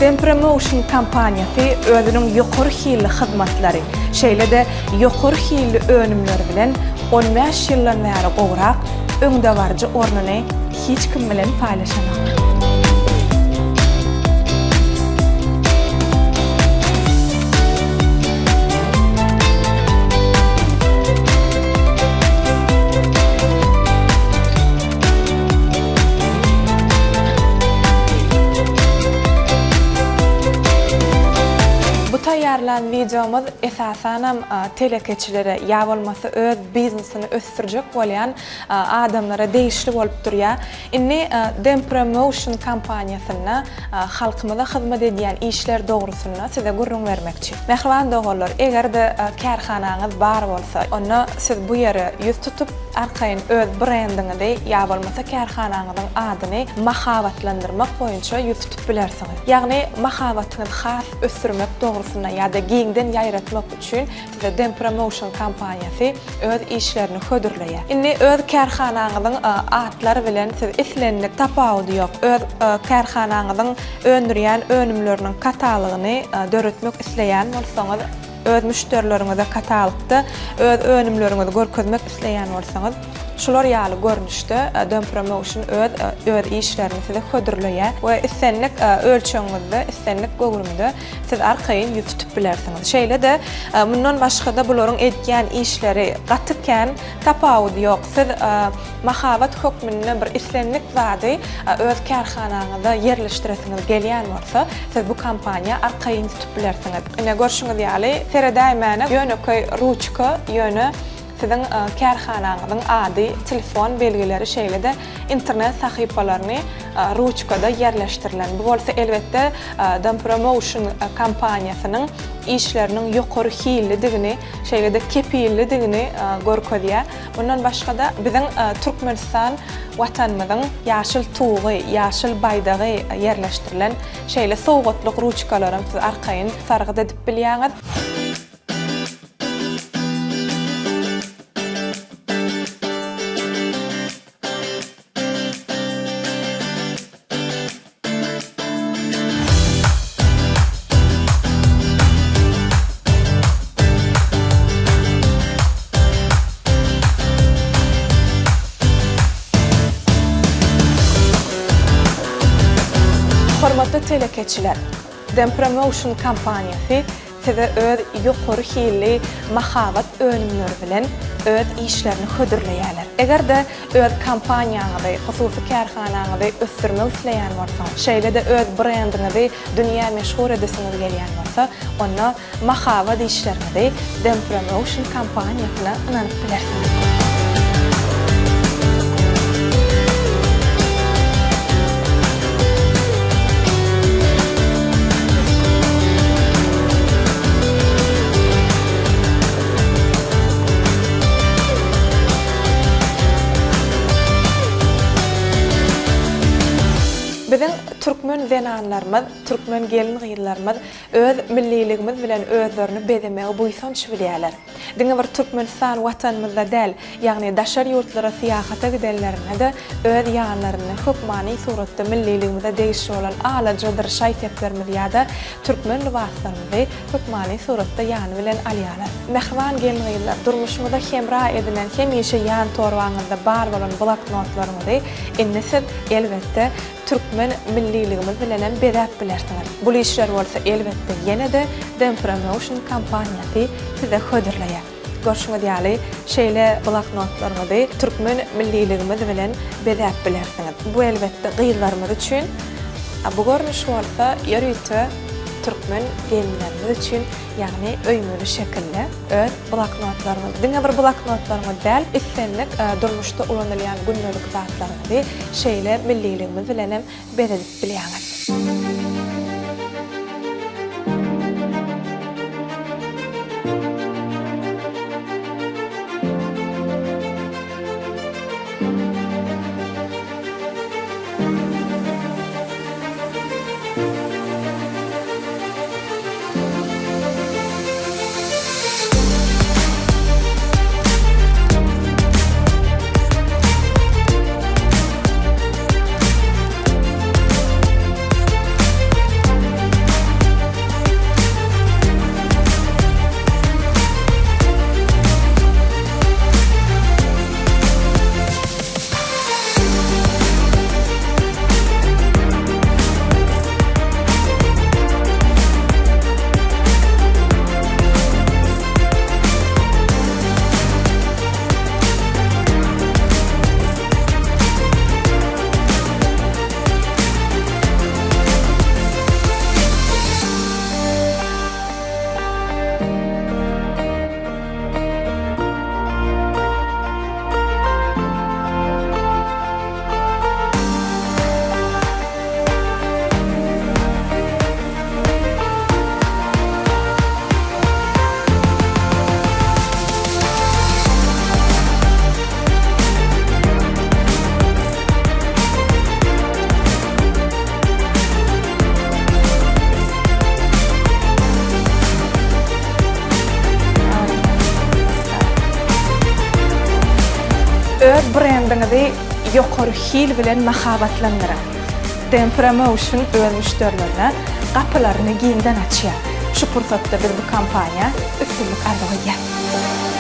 Dempromotion kompaniýasy özüniň ýokary hilli hyzmatlary, şeýle-de ýokary hilli önümleri bilen 15 ýyldan bäri gowrak öňdebaryjy ornuny hiç kim bilen paýlaşanok. Bu taýýarlan wideomyz esasanam telekeçilere ýa bolmasa öz biznesini ösdürjek bolýan adamlara degişli bolup durýar. Indi Dempromotion kompaniýasynda halkymyza hyzmat edýän işler dogrusynda size gürrüň bermekçi. Mähriban doganlar, eger-de kärhanaňyz bar bolsa, onda siz bu ýere ýüz tutup, arkaýyn öz brendiňizi ýa bolmasa kärhanaňyzyň adyny mahabatlandyrmak boýunça ýüz tutup bilersiňiz. Ýagny mahabatyňyzy has ösdürmek dogrusynda ýa-da giňden ýaýratmak üçin size Dempromotion kompaniýasy öz işlerini hödürleýär. Indi öz kärhanaňyzyň atlary bilen siz islendik tapawudy ýok, öz kärhanaňyzyň öndürýän önümleriniň katalogyny döretmek isleýän bolsaňyz, öz müşderileriňize katalogda öz önümleriňizi görkezmek isleýän bolsaňyz, şular ýaly görnüşde Dempromotion öz öz işlerini size hödürleýär we islendik ölçegiňizde, islendik göwrümde Siz arkaýyn ýüz tutup bilersiňiz. Şeýle-de, mundan başga-da bularyň edýän işleri gaty kän, tapawudy ýok. Siz mahabat hökmünde bir islendik zady öz kärhanaňyzda ýerleşdiresiňiz gelýän bolsa, siz bu kompaniýa arkaýyn tutup bilersiňiz. Ine, görşüňiz ýaly, seredäýmäne ýönekeý ruçka, ýöne Siziň kärhanaňyzyň ady, telefon belgileri şeýle-de internet sahypalaryny ruçkada ýerleşdirilen. Bu bolsa elbetde Dompromotion kompaniýasynyň işleriniň ýokary hillidigini, şeýle-de kepillidigini görkezýär. Mundan başga-da biziň Türkmenistan Watanymyzyň ýaşyl tugy, ýaşyl baýdagy ýerleşdirilen şeýle sowgatlyk ruçkalaram siz arkaýyn sargyt edip bilýäňiz. Hormatly telekeçiler! Dempromotion kompaniýasy size öz ýokary hilli mahabat önümleri bilen öz işlerini hödürleýärler. Eger-de öz kompaniýaňyzy, hususy kärhanaňyzy ösdürmek isleýän bolsaňyz, şeýle-de öz brendiňizi dünýä meşhur edesiňiz gelýän bolsa, onda mahabat işleriňizi Dempromotion kompaniýasyna ynanyp bilersiňiz. Biziň türkmen zenanlarymyz, türkmen gelin-gyzlarymyz öz milliligimiz bilen özlerini bezemegi buýsanç bilýärler. Diňe bir Türkmenistan Watanymyzda däl, ýagny daşary ýurtlara syýahata gidenlerinde-de öz ýanlarynda hökmany suratda milliligimize degişli bolan alajadyr şaý-seplerimizi ýa-da türkmen lybaslarymyzy hökmany suratda ýany bilen alýarlar. Mähriban gelin-gyzlar, durmuşyňyza hemra edinen hemişe ýan torbaňyzda bar bolan bloknotlaryňyzy indi siz, elbetde, türkmen milliligimiz bilenem bezäp bilersiňiz. Bul işleri bolsa elbetde ýene-de Dempromotion kompaniýasy size hödürleýär. Görşüňiz ýaly, şeýle bloknotlaryňyzy türkmen milliligimiz bilen bezäp bilersiňiz. Bu elbetde gyzlarymyz üçin, a bu görnüş bolsa ýörite türkmen gelinlerimiz üçin, ýagny öýmeli şekilde öz bloknotlaryňyzy, diňe bir bloknotlaryňyzy däl, islendik durmuşda ulanylýan gündelik zatlaryňyzy şeýle milliligimiz bilenem bezedip bilýäňiz. Brendiňizi ýokary hil bilen mahabatlandyryň. DM Promotion öz müşderilerine gapylaryny giňden açýar. Şu pursatda biz bu kompaniýa üstünlik arzuw edýäs.